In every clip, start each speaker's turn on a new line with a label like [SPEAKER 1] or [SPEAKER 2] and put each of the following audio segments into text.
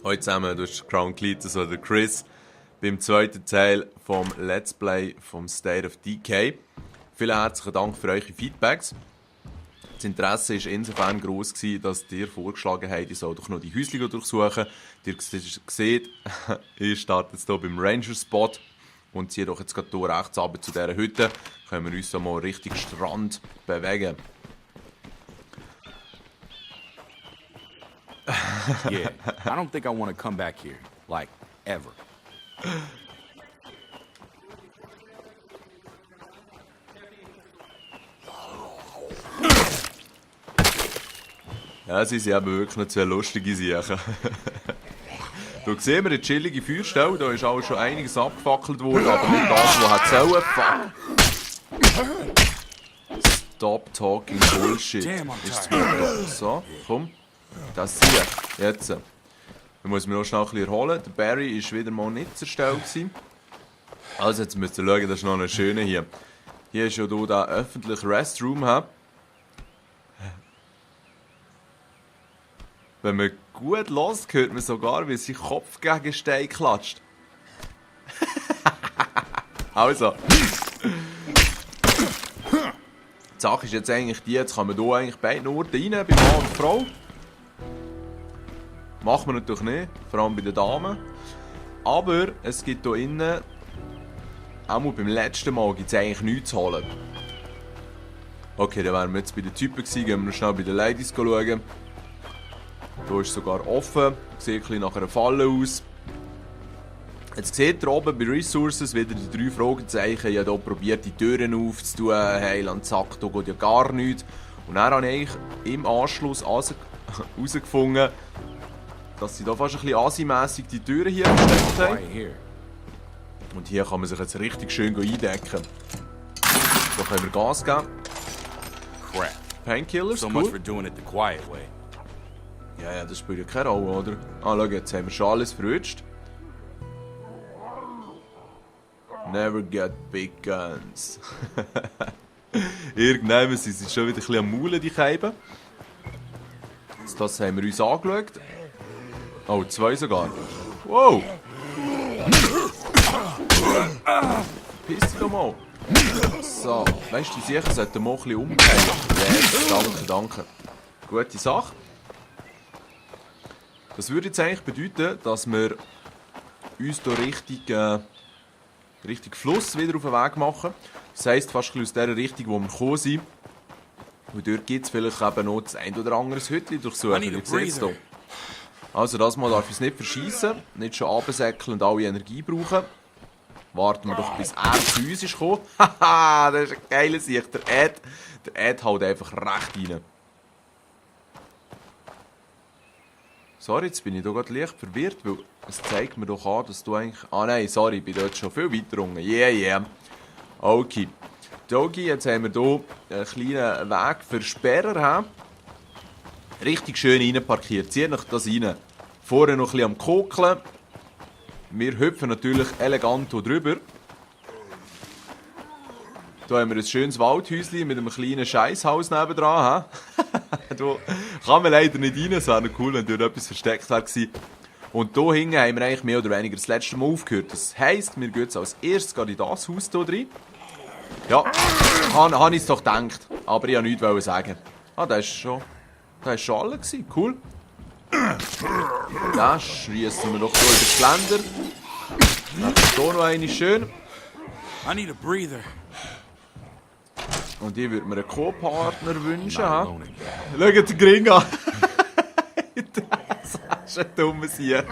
[SPEAKER 1] Heute zusammen durch Crown Cletus oder Chris beim zweiten Teil vom Let's Play vom State of Decay. Vielen herzlichen Dank für eure Feedbacks. Das Interesse war insofern gross, dass ihr vorgeschlagen habt, ich soll doch noch die Häuschen durchsuchen. Ihr seht, ich starte jetzt hier beim Ranger-Spot und ziehe doch jetzt gerade hier rechts runter zu dieser Hütte. Können wir uns so mal Richtung Strand bewegen.
[SPEAKER 2] Yeah, I don't think I want to come back here, like, ever.
[SPEAKER 1] Ja, sie sind eben wirklich nicht so lustige Sachen. Hier sehen wir eine chillige Feuerstelle, da ist auch schon einiges abgefackelt worden, aber nicht das, was hat sollen. Fuck! Stop talking Bullshit. Ist es so, komm. Das hier, jetzt. Da muss ich mich noch schnell ein bisschen erholen. Der Barry war wieder mal nicht zur Stelle gewesen. Also jetzt müsst ihr schauen, das ist noch eine schöne hier. Hier ist ja hier der öffentliche Restroom. He? Wenn man gut hört, hört man sogar, wie sein Kopf gegen Stein klatscht. Also. Die Sache ist jetzt eigentlich die, jetzt kann man hier eigentlich beiden Orten rein, bei Mann und Frau. Macht man natürlich nicht, vor allem bei den Damen. Aber es gibt hier innen, auch beim letzten Mal, gibt es eigentlich nichts zu holen. Okay, dann wären wir jetzt bei den Typen gewesen, gehen wir noch schnell bei den Ladies schauen. Hier ist es sogar offen, sieht ein bisschen nach einer Falle aus. Jetzt seht ihr oben bei Resources wieder die 3 Fragezeichen. Ich habe hier probiert, die Türen aufzutun. Hey, zack, da geht ja gar nichts. Und dann habe ich im Anschluss herausgefunden, dass sie da fast ein bisschen asimässig die Türen hier versteckt haben. Und hier kann man sich jetzt richtig schön eindecken. Da können wir Gas geben.
[SPEAKER 2] Crap.
[SPEAKER 1] Painkillers,
[SPEAKER 2] So
[SPEAKER 1] cool.
[SPEAKER 2] much for doing it the quiet way.
[SPEAKER 1] Ja, das spielt ja keine Rolle, oder? Ah, schau, jetzt haben wir schon alles verrutscht. Never get big guns. Irgendwann sind sie schon wieder ein bisschen am Maulen, die Scheiben. Das haben wir uns angeschaut. Oh, 2 sogar. Wow! Piss dich doch mal. So, weißt du, die Sicher sollten mal ein bisschen umkehren. Yes, danke, danke. Gute Sache. Das würde jetzt eigentlich bedeuten, dass wir uns hier Richtung Fluss wieder auf den Weg machen. Das heisst, fast ein bisschen aus der Richtung, wo wir gekommen sind. Und dort gibt es vielleicht eben noch das ein oder andere Hütchen durchsuchen. Ihr seht es hier. Also das Mal darf ich es nicht verschießen, nicht schon runtersäckeln und alle Energie brauchen. Warten wir doch, bis er zu uns ist gekommen. Haha, das ist eine geile Sicht. Der Ed haut einfach recht rein. Sorry, jetzt bin ich hier gerade leicht verwirrt, weil es zeigt mir doch an, dass du eigentlich... Ah nein, sorry, ich bin dort schon viel weiter unten. Yeah. Okay. Dogi, jetzt haben wir hier einen kleinen Weg für Sperrer. Richtig schön rein parkiert. Zieht euch das rein. Vorne noch ein bisschen am Kokeln. Wir hüpfen natürlich elegant hier drüber. Hier haben wir ein schönes Waldhäuschen mit einem kleinen Scheisshaus nebendran. Da kann man leider nicht rein. Es wäre noch cool, wenn dort etwas versteckt wäre. Und hier hinten haben wir eigentlich mehr oder weniger das letzte Mal aufgehört. Das heisst, wir gehen jetzt als erstes in das Haus hier rein. Ja, habe ich es doch gedacht. Aber ich wollte nichts sagen. Ah, das ist schon alle gewesen. Cool. Da schließen wir doch hier über das Geländer. Hier noch eine schön.
[SPEAKER 2] I need a breather.
[SPEAKER 1] Und ich würde mir einen Co-Partner wünschen.
[SPEAKER 2] Not
[SPEAKER 1] Ha?
[SPEAKER 2] alone again.
[SPEAKER 1] Schaut den Gring an. Das ist ein dummer Sieg.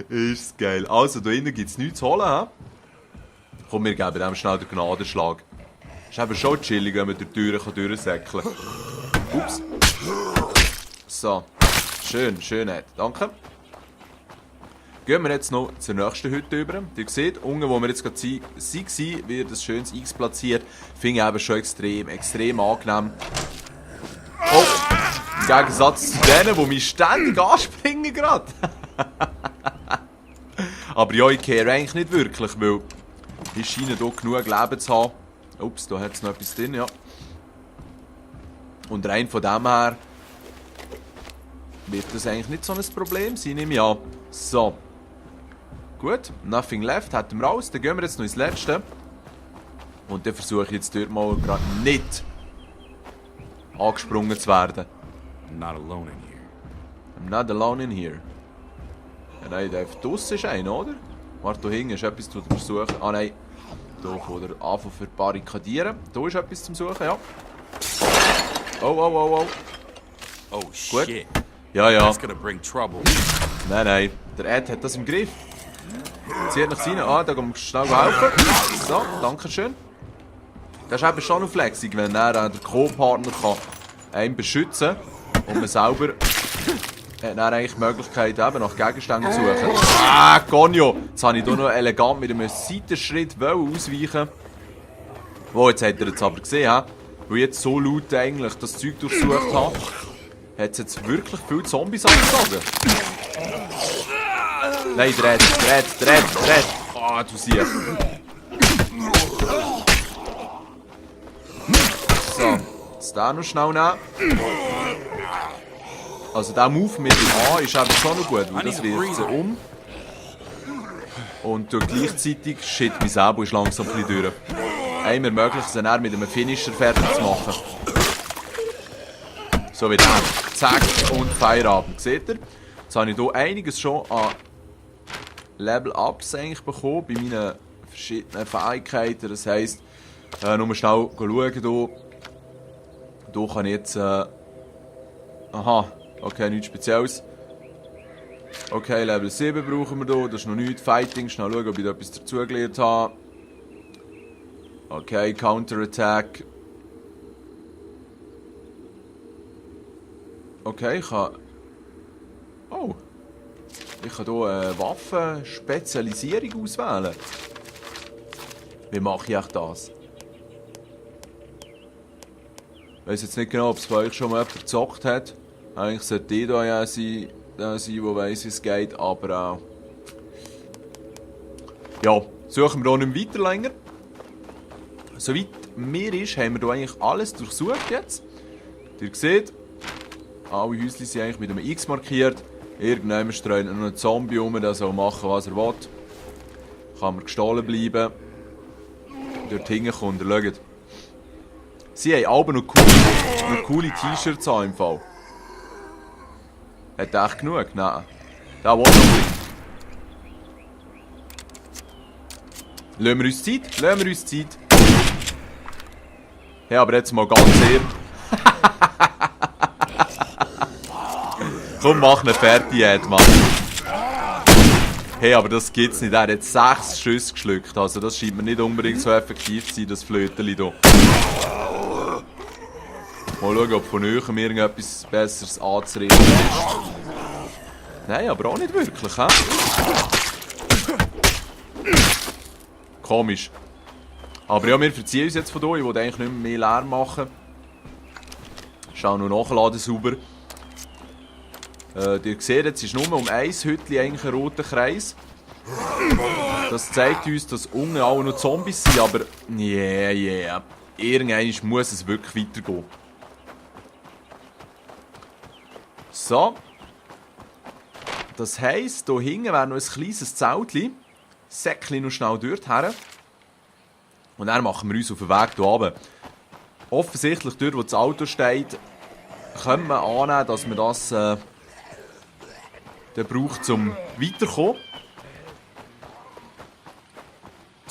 [SPEAKER 1] Ist geil. Also, da innen gibt es nichts zu holen. Ha? Komm, wir geben dem schnell den Gnadenschlag. Ist eben schon chillig, wenn man durch die Türen durchsäckeln kann. Ups. So. Schön, Ed. Danke. Gehen wir jetzt noch zur nächsten Hütte über. Ihr seht, unten, wo wir jetzt gerade waren, wird ein schönes X platziert. Finde ich eben schon extrem angenehm. Oh! Im Gegensatz zu denen, die mich ständig anspringen gerade. Aber ja, ich kehre eigentlich nicht wirklich, weil ich scheine hier genug Leben zu haben. Ups, da hat es noch etwas drin, ja. Und rein von dem her wird das eigentlich nicht so ein Problem sein, nehme ich an. So. Gut, nothing left, hätten wir alles. Dann gehen wir jetzt noch ins Letzte. Und dann versuche ich jetzt dort mal gerade nicht angesprungen zu werden.
[SPEAKER 2] I'm not alone in here.
[SPEAKER 1] I'm not alone in here. Ja, nein, da draussen ist einer, oder? Warte, da hinten ist etwas zu versuchen. Ah nein, da kann er anfangen zu verbarrikadieren. Da ist etwas zum Suchen, ja. Oh, oh, oh, oh.
[SPEAKER 2] Oh
[SPEAKER 1] Gut.
[SPEAKER 2] shit.
[SPEAKER 1] Ja, ja.
[SPEAKER 2] That's gonna bring trouble.
[SPEAKER 1] Nein, nein. Der Ed hat das im Griff. Zieht nach rein. Ah, da gehen wir schnell helfen. So, danke schön. Das ist eben schon noch flexig, wenn der Co-Partner einen beschützen kann und man selber hat dann eigentlich die Möglichkeit, eben nach Gegenständen zu suchen. Ah, Gonjo! Jetzt habe ich hier noch elegant mit einem Seitenschritt ausweichen. Wo, jetzt hat er es aber gesehen, he? Weil ich jetzt so laut eigentlich das Zeug durchsucht habe, hat es jetzt wirklich viele Zombies angezogen. Nein, dreht. Ah, du siehst. So, jetzt den noch schnell nehmen. Also der Move mit dem A ist eben schon noch gut, weil das wirft sie um. Und durch gleichzeitig, shit, mein Säbel ist langsam ein bisschen durch. Einem ermöglicht es dann mit einem Finisher fertig zu machen. So wie der. Zack und Feierabend. Seht ihr? Jetzt habe ich hier einiges schon an Level-Ups eigentlich bekommen bei meinen verschiedenen Fähigkeiten. Das heisst, nur schnell schauen hier. Hier kann ich jetzt... aha, okay, nichts Spezielles. Okay, Level 7 brauchen wir hier. Das ist noch nichts. Fighting, schnell schauen, ob ich da etwas dazugelernt habe. Okay, Counter-Attack. Okay, ich kann... Oh. Ich kann hier eine Waffenspezialisierung auswählen. Wie mache ich das? Ich weiss jetzt nicht genau, ob es bei euch schon mal jemand gezockt hat. Eigentlich sollte die da ja sein, der weiss, wie es geht, aber ja, suchen wir hier nicht mehr weiter länger. Soweit mir ist, haben wir hier eigentlich alles durchsucht jetzt. Ihr seht, alle Häuschen sind eigentlich mit einem X markiert. Irgendjemand streut noch einen Zombie um, der soll machen, was er will. Kann man gestohlen bleiben. Dort hinten kommt er, schaut. Sie haben aber noch coole T-Shirts an im Fall. Hat echt genug? Nein. Der will noch ein bisschen. Lassen wir uns Zeit. Ja, aber jetzt mal ganz ehrlich. Komm, mach ihn fertig, Ed, Mann. Hey, aber das gibt's nicht. Er hat 6 Schüsse geschluckt. Also das scheint mir nicht unbedingt so effektiv zu sein, das Flöteli hier. Mal schauen, ob von euch irgendetwas Besseres anzureden ist. Nein, aber auch nicht wirklich, hä? Komisch. Aber ja, wir verziehen uns jetzt von hier. Ich will eigentlich nicht mehr Lärm machen. Schau noch nachladen, sauber. Ihr seht, jetzt ist nur um ein Hütchen eigentlich ein roter Kreis. Das zeigt uns, dass unten auch noch Zombies sind, aber yeah. Irgendwann muss es wirklich weitergehen. So. Das heisst, hier hinten wäre noch ein kleines Zeltchen. Säckchen noch schnell dort her. Und dann machen wir uns auf den Weg hier runter. Offensichtlich, dort wo das Auto steht, können wir annehmen, dass wir das dann braucht, um weiterzukommen.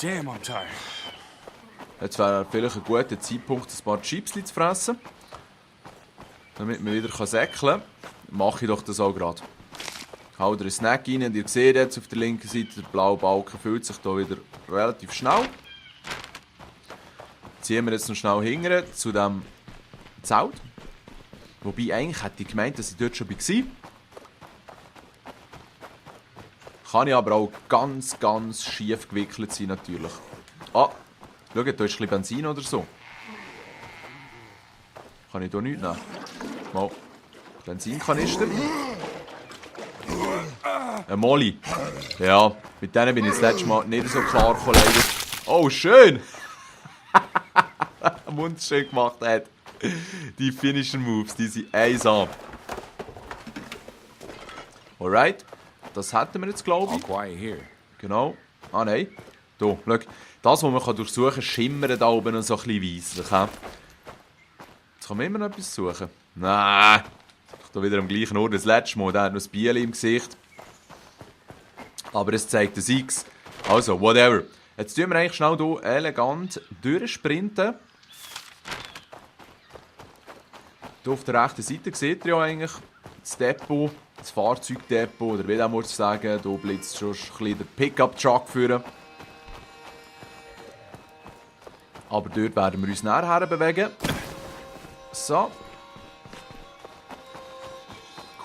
[SPEAKER 2] Damn, I'm tired.
[SPEAKER 1] Jetzt wäre vielleicht ein guter Zeitpunkt, ein paar Chips zu fressen. Damit man wieder säckeln kann. Mache ich doch das auch gerade. Hau dir einen Snack rein und ihr seht jetzt auf der linken Seite, der blaue Balken füllt sich hier wieder relativ schnell. Ziehen wir jetzt noch schnell hinterher zu diesem Zelt. Wobei eigentlich hätte ich gemeint, dass ich dort schon war. Kann ich aber auch ganz schief gewickelt sein natürlich. Ah, schau, da ist ein bisschen Benzin oder so. Kann ich hier nichts nehmen? Mal. Benzinkanister. Ein Molly. Ja, mit denen bin ich das letzte Mal nicht so klar gekommen, leider. Oh, schön! Wunderschön gemacht hat. Die Finisher Moves, die sind einsam. Alright. Das hätten wir jetzt, glaube
[SPEAKER 2] All
[SPEAKER 1] ich.
[SPEAKER 2] quiet here.
[SPEAKER 1] Genau. Ah, nein. Hier, schau. Das, was man durchsuchen kann, schimmert da oben noch so ein bisschen weisslich. Jetzt kann man immer noch etwas suchen. Nein. Ich bin wieder am gleichen Ort wie das letzte Mal. Der hat noch ein Biel im Gesicht. Aber es zeigt ein X. Also, whatever. Jetzt tun wir eigentlich schnell hier elegant durchsprinten. Hier auf der rechten Seite seht ihr ja eigentlich das Depot, das Fahrzeugdepot, oder wie man sagen. Hier blitzt schon ein bisschen der Pickup-Truck führen. Aber dort werden wir uns näher bewegen. So.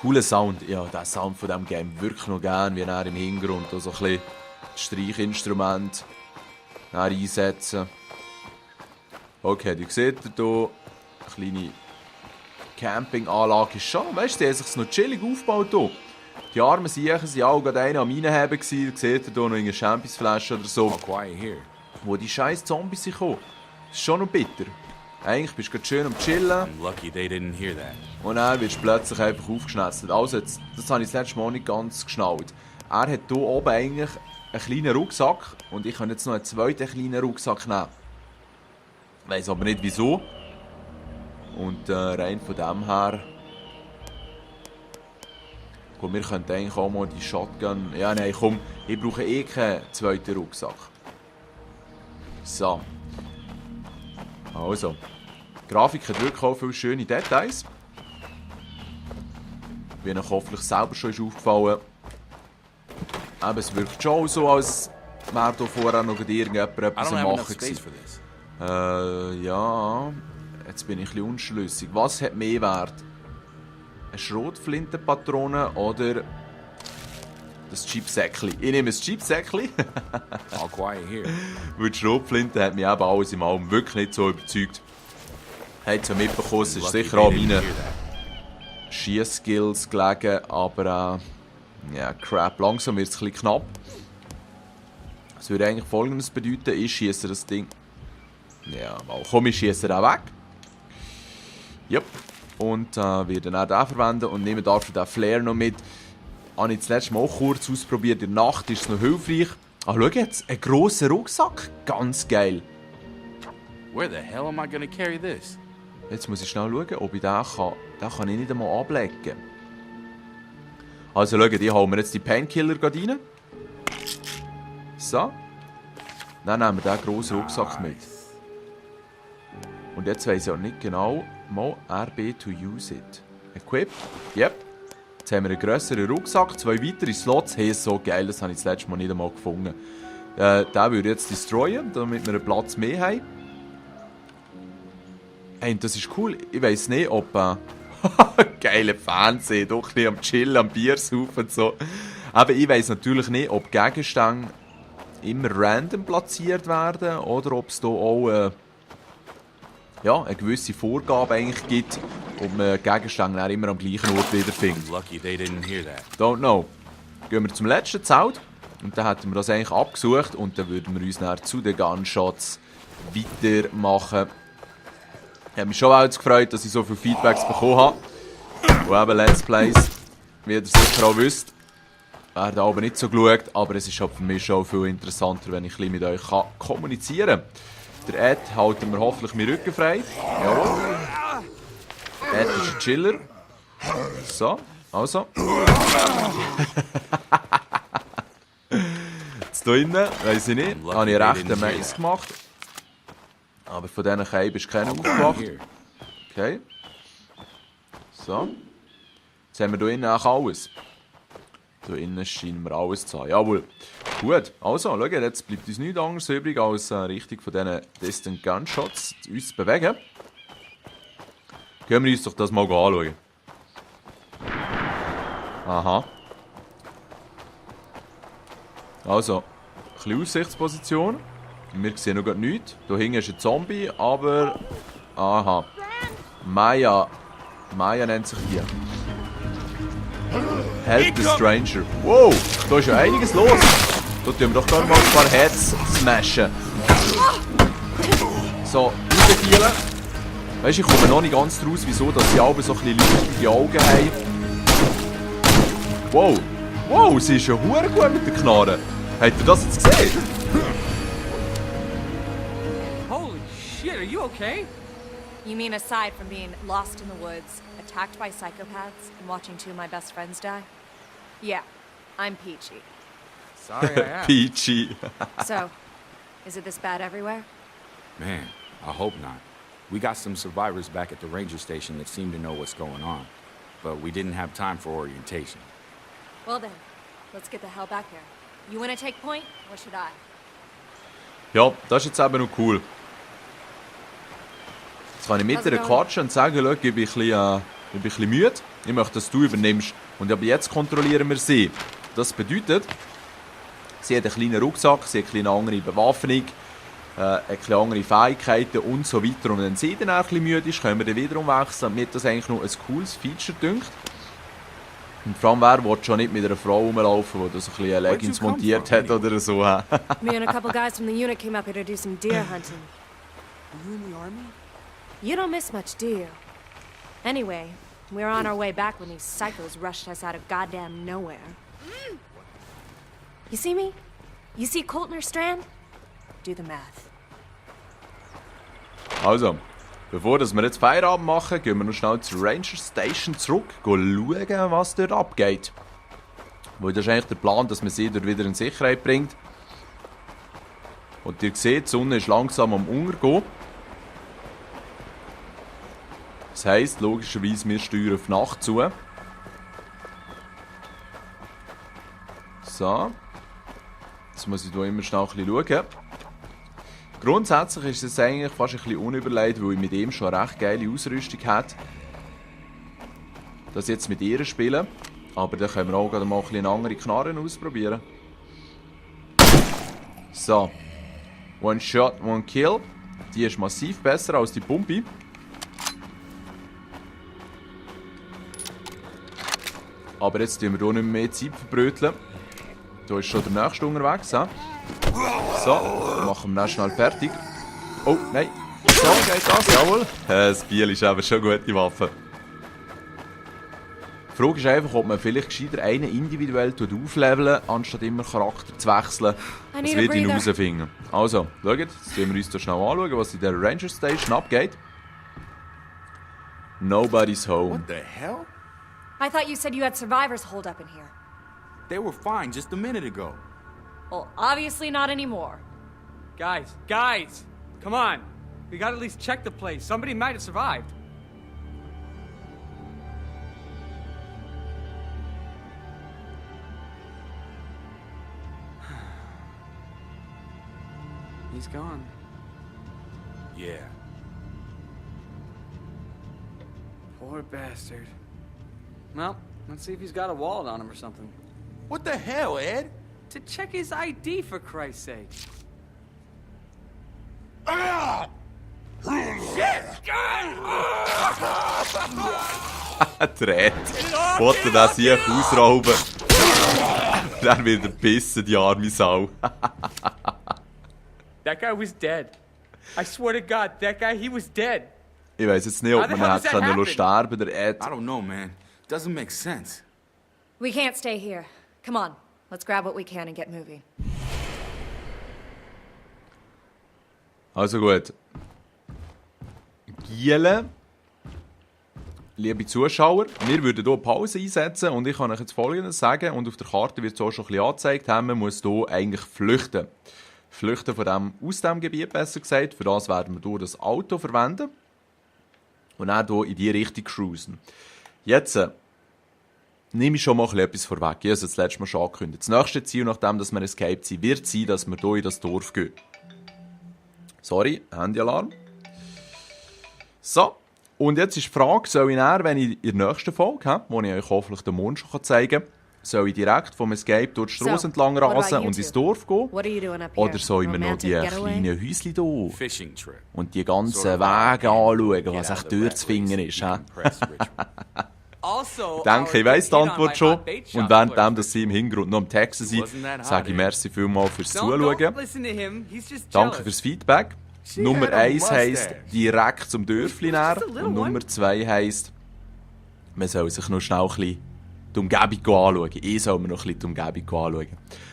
[SPEAKER 1] Cooler Sound. Ja, der Sound von diesem Game wirklich noch gerne, wie er im Hintergrund so ein bisschen Streichinstrument einsetzen. Okay, ihr seht hier eine kleine Campinganlage ist schon. Weißt du, die haben sich noch chillig aufgebaut hier. Die armen Siechen sind auch gerade einen am Reinheben gewesen. Ihr seht hier noch eine Championsflasche oder so.
[SPEAKER 2] All quiet here.
[SPEAKER 1] Wo die scheiß Zombies sind gekommen. Das ist schon noch bitter. Eigentlich bist du gerade schön am Chillen.
[SPEAKER 2] I'm lucky they didn't hear that.
[SPEAKER 1] Und dann wirst du plötzlich einfach aufgeschnetzelt. Also, jetzt, das habe ich das letzte Mal nicht ganz geschnallt. Er hat hier oben eigentlich einen kleinen Rucksack. Und ich kann jetzt noch einen zweiten kleinen Rucksack nehmen. Ich weiss aber nicht wieso. Und rein von dem her. Gut, wir könnten eigentlich auch mal die Shotgun. Ja, nein, komm, ich brauche eh keinen zweiten Rucksack. So. Also. Die Grafik hat wirklich auch viele schöne Details. Wie euch hoffentlich selber schon ist aufgefallen. Aber es wirkt schon so, als wäre hier vorher noch irgendjemand
[SPEAKER 2] I
[SPEAKER 1] etwas
[SPEAKER 2] don't
[SPEAKER 1] am
[SPEAKER 2] have enough
[SPEAKER 1] Machen
[SPEAKER 2] space
[SPEAKER 1] gewesen.
[SPEAKER 2] for this.
[SPEAKER 1] Ja. Jetzt bin ich ein bisschen unschlüssig. Was hat mehr Wert? Eine Schrotflintenpatrone oder das Chipsäckli? Ich nehme das Chipsäckli.
[SPEAKER 2] All quiet here.
[SPEAKER 1] Weil die Schrotflinte hat mich eben alles im Allem wirklich nicht so überzeugt. Habt ihr ja mitbekommen, es
[SPEAKER 2] I'm
[SPEAKER 1] ist
[SPEAKER 2] lucky
[SPEAKER 1] sicher
[SPEAKER 2] they
[SPEAKER 1] an
[SPEAKER 2] didn't
[SPEAKER 1] meinen
[SPEAKER 2] hear that.
[SPEAKER 1] Schießskills gelegen, aber ja, crap, langsam wird es ein bisschen knapp. Das würde eigentlich Folgendes bedeuten, ich schieße das Ding. Ja, mal komm, ich schieße den weg. Yep. Und werde dann auch den verwenden und nehme dafür den Flare noch mit. Habe ich das letzte Mal auch kurz ausprobiert, in der Nacht ist es noch hilfreich. Ah, schau jetzt, ein grosser Rucksack, ganz geil.
[SPEAKER 2] Where the hell am I gonna carry this?
[SPEAKER 1] Jetzt muss ich schnell schauen, ob ich den kann. Den kann ich nicht einmal ablegen. Also schaut, ich hole mir jetzt die Painkiller rein. So. Dann nehmen wir diesen grossen Rucksack mit. Und jetzt weiss ich auch nicht genau, mal RB to use it. Equip. Yep. Jetzt haben wir einen grösseren Rucksack, 2 weitere Slots. Hey, so geil, das habe ich das letzte Mal nicht einmal gefunden. Den würde ich jetzt destroyen, damit wir einen Platz mehr haben. Hey, das ist cool. Ich weiss nicht, ob... geile Fernsehen, doch ein bisschen am Chillen, am Bier saufen und so. Aber ich weiss natürlich nicht, ob Gegenstände immer random platziert werden oder ob es da auch ja, eine gewisse Vorgabe eigentlich gibt, ob man Gegenstände dann immer am gleichen Ort wiederfindet.
[SPEAKER 2] I'm lucky they didn't hear that.
[SPEAKER 1] Don't know. Gehen wir zum letzten Zelt und dann hätten wir das eigentlich abgesucht und dann würden wir uns dann zu den Gunshots weitermachen. Ich habe mich schon auch gefreut, dass ich so viele Feedbacks bekommen habe. Und eben Let's Plays, wie ihr sicher auch wisst, werden aber nicht so geschaut, aber es ist halt für mich schon viel interessanter, wenn ich ein bisschen mit euch kommunizieren kann. Der Ed hält mir hoffentlich meinen Rücken frei. Jawohl. Ed ist ein Chiller. So, also. Jetzt hier innen, weiss ich nicht, habe ich recht einen Mais gemacht. Aber von diesen Keiben ist keiner aufgewacht. Okay. So. Jetzt haben wir hier innen auch alles. Hier innen scheinen wir alles zu haben. Jawohl. Gut. Also, schau, jetzt bleibt uns nichts anderes übrig, als Richtung von diesen Distant Gunshots uns zu bewegen. Können wir uns doch das mal anschauen. Aha. Also, ein bisschen Aussichtsposition. Wir sehen noch nichts. Hier hinten ist ein Zombie, aber... Aha. Maya. Maya nennt sich hier. Help the Stranger. Wow, da ist ja einiges los. Da tun wir doch gerne mal ein paar Heads smashen. So, rausfielen. Weißt du, ich komme noch nicht ganz draus, wieso dass sie alle so ein bisschen leuchtende Augen haben. Wow. Wow, sie ist ja hure gut mit der Knarre. Habt ihr das jetzt gesehen?
[SPEAKER 3] Holy shit, are you okay?
[SPEAKER 4] You mean aside from being lost in the woods, attacked by psychopaths, and watching two of my best friends die? Yeah, I'm peachy.
[SPEAKER 2] Sorry I asked.
[SPEAKER 1] Peachy.
[SPEAKER 4] So, is it this bad everywhere?
[SPEAKER 2] Man, I hope not. We got some survivors back at the ranger station that seem to know what's going on, but we didn't have time for orientation.
[SPEAKER 4] Well then, let's get the hell back here. You wanna take point, or should I?
[SPEAKER 1] Ja, das ist jetzt eben noch cool. Jetzt kann ich mit ihr quatschen und sagen, schau, ich bin ein bisschen müde. Ich möchte, dass du übernimmst. Und aber jetzt kontrollieren wir sie. Das bedeutet, sie hat einen kleinen Rucksack, sie hat eine andere Bewaffnung, eine andere Fähigkeiten und so weiter. Und wenn sie dann auch ein bisschen müde ist, können wir dann wieder umwechseln. Mir hat das eigentlich noch ein cooles Feature gedacht. Und vor allem, wer will schon nicht mit einer Frau rumlaufen, die so ein bisschen Leggings montiert hat oder so.
[SPEAKER 4] Me and a couple guys from the unit came up here to do some deer hunting.
[SPEAKER 3] Are you in the army?
[SPEAKER 4] You don't miss much, do you? Anyway, we were on our way back when these psychos rushed us out of goddamn nowhere. You see me? You see Coultner Strand? Do the math.
[SPEAKER 1] Also, bevor wir jetzt Feierabend machen, gehen wir noch schnell zur Ranger Station zurück, schauen, was dort abgeht. Weil das ist eigentlich der Plan, dass man sie dort wieder in Sicherheit bringt. Und ihr seht, die Sonne ist langsam am Untergehen. Das heisst, logischerweise, wir steuern auf Nacht zu. So. Jetzt muss ich hier immer schnell ein bisschen schauen. Grundsätzlich ist es eigentlich fast ein bisschen unüberlegt, weil ich mit ihm schon eine recht geile Ausrüstung habe. Das jetzt mit ihr spielen. Aber dann können wir auch mal ein bisschen andere Knarren ausprobieren. So. One Shot, One Kill. Die ist massiv besser als die Pumpe. Aber jetzt tun wir hier nicht mehr Zeit verbröteln. Da ist schon der nächste unterwegs. He? So, dann machen wir dann schnell fertig. Oh, nein. So geht das, jawohl. Das Biel ist aber schon eine gute Waffe. Die Frage ist einfach, ob man vielleicht gescheiter einen individuell aufleveln, anstatt immer Charakter zu wechseln. Das wird ich herausfinden. Also, schaut, jetzt sehen wir uns hier schnell anschauen, was in der Ranger Station abgeht. Nobody's home.
[SPEAKER 2] What the hell?
[SPEAKER 4] I thought you said you had survivors holed up in here.
[SPEAKER 2] They were fine just a minute ago.
[SPEAKER 4] Well, obviously not anymore.
[SPEAKER 3] Guys, come on. We gotta at least check the place. Somebody might have survived. He's gone.
[SPEAKER 2] Yeah.
[SPEAKER 3] Poor bastard. Well, let's see if he's got a wallet on him or something.
[SPEAKER 2] What the hell, Ed?
[SPEAKER 3] To check his ID, for Christ's sake.
[SPEAKER 1] Dreht. Wollte das hier ausrauben. Dann wieder bissen, die arme Sau.
[SPEAKER 3] That guy was dead. I swear to God, that guy, he was dead.
[SPEAKER 1] Ich weiss jetzt nicht, ob man
[SPEAKER 3] How the hell
[SPEAKER 1] hätte
[SPEAKER 3] does that
[SPEAKER 1] sterben können, der Ed.
[SPEAKER 2] I don't know, man. Doesn't make sense.
[SPEAKER 4] We can't stay here. Come on, let's grab what we can and get moving.
[SPEAKER 1] Also gut. Giele, liebe Zuschauer, wir würden hier eine Pause einsetzen und ich kann euch jetzt Folgendes sagen und auf der Karte wird es auch schon ein bisschen angezeigt, man muss hier eigentlich flüchten. Flüchten aus dem Gebiet, besser gesagt. Für das werden wir hier das Auto verwenden und dann hier in diese Richtung cruisen. Jetzt nehme ich schon mal etwas vorweg. Ich habe es das letzte Mal schon angekündigt. Das nächste Ziel, nachdem dass wir escaped sind, wird sein, dass wir hier in das Dorf gehen. Sorry, Handyalarm. So, und jetzt ist die Frage, soll ich dann, wenn ich in der nächsten Folge, wo ich euch hoffentlich den Mond schon zeigen kann, soll ich direkt vom Escape durch die Straße entlang rasen und ins Dorf gehen? Oder soll ich mir noch die kleinen Häuschen hier
[SPEAKER 2] Fishing trip.
[SPEAKER 1] und die ganzen Wege anschauen, was echt durchzufinden ist? He?
[SPEAKER 3] Also,
[SPEAKER 1] Ich denke, ich weiss die Antwort schon. Und währenddem, dass sie im Hintergrund noch am Texten sind, sage ich merci vielmals fürs Zuschauen. Danke fürs Feedback. Nummer 1 heisst direkt zum Dörfli näher. Und Nummer 2 heisst, man soll sich noch schnell ein bisschen die Umgebung anschauen. Ich soll mir noch ein bisschen die Umgebung anschauen.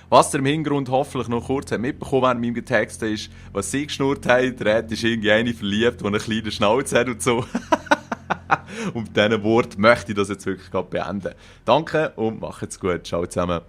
[SPEAKER 1] Was ihr im Hintergrund hoffentlich noch kurz mitbekommen während meinem Text ist, was sie geschnurrt haben. Der Red ist irgendwie eine verliebt, die einen kleinen Schnauz hat und so. Und mit diesen Worten möchte ich das jetzt wirklich gerade beenden. Danke und macht's gut. Ciao zusammen.